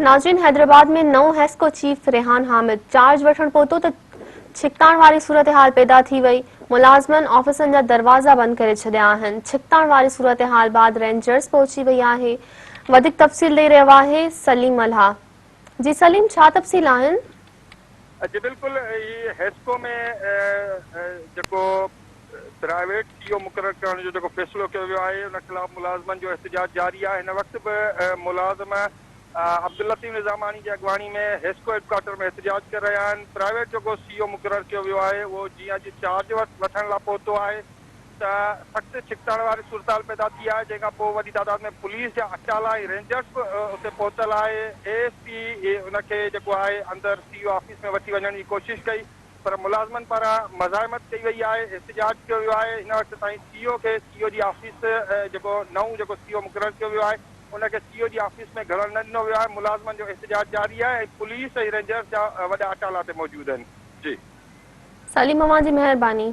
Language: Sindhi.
ناظرين حيدرآباد ۾ نئون حيسڪو چيف ريحان حامد چارج وٺڻ پهتو ته ڇڪتاڻ واري صورتحال پيدا ٿي وئي، ملازمن آفيسن جا دروازا بند ڪري ڇڏيا آهن، ڇڪتاڻ واري صورتحال بعد رينجرز پهچي وئي آهي، وڌيڪ تفصيل ڏئي رهيو آهي سليم ملاح جي سليم ڇا تفصيل آهن؟ جي بلڪل هي حيسڪو ۾ جيڪو پرائيويٽ سي او مقرر ڪرڻ جو جيڪو فيصلو ڪيو ويو آهي ان خلاف ملازمن جو احتجاج جاري آهي هن وقت به ملازم عبداللطيف نظاماڻي جي اڳواڻي ۾ حيسڪو هيڊ ڪوارٽر ۾ احتجاج ڪري رهيا آهن پرائيويٽ جيڪو سي او مقرر ڪيو ويو آهي اهو جيئن اڄ چارج وٺڻ لاء پهتو آهي ته سخت ڇڪتاڻ واري صورتحال پيدا ٿي آهي جنهن کان پوء وڏي تعداد ۾ پوليس جا اٽالا ۽ رينجرز به اتي پهتل آهي اي ايس پي ان کي جيڪو آهي اندر سي او آفيس ۾ وٺي وڃڻ جي ڪوشش ڪئي پر ملازمن پاران مزاحمت ڪئي وئي آهي، احتجاج ڪيو ويو آهي، هن وقت تائين سي او کي سي او جي آفيس جيڪو نئون جيڪو سي او مقرر ڪيو ويو آهي ان کي سي او جي آفيس ۾ گهڙڻ نه ڏنو ويو آهي، ملازمن جو احتجاج جاري آهي ۽ پوليس ۽ رينجرز جا وڏا اٽالا تي موجود آهن. جي. سليم اوهان جي مهرباني.